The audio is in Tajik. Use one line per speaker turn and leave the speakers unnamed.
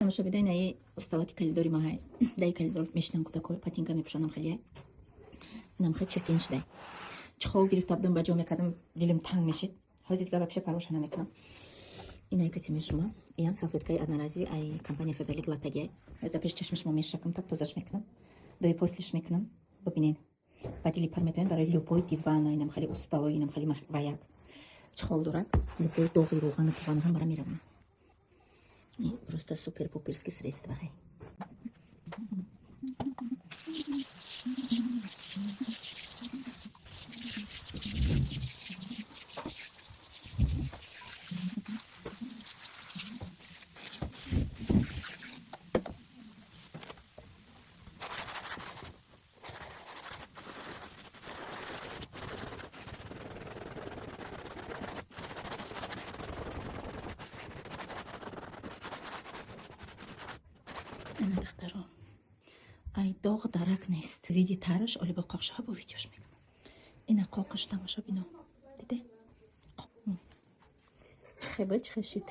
Тамошо бидай, наи столаки коридори ма ҳай. Даи коридор мешинам, кӯдако патинка мепӯшонам. Хеле инам хел чиркин шудай. Чехол гирифта будам, ба ҷо мекардам, дилим танг мешид. Ҳозир дигар вообще парвоша намекунам. Инаи кати мешума. Иам салфеткаи одноразовый ай компания Фаберлик латагиай. Ҳозир пеши чашми шумо мешакам, так тозаш мекунам. До и послеш мекунам. Бибинед. Ба дили пар метавонед барои любой дивана, инам хеле устало, инам хеле ваяк. Чехол дорад. Любой доғи рӯғану туғану ҳам бара меравам. Просто супер пуперский средства. Ана, духтаро, ай доғ дарак нест. Види тараш оли бо қоқшаҳа бо видеош мекунам. Ина қоқаш, тамошо бино. Диде? Чихе ба чихе шид.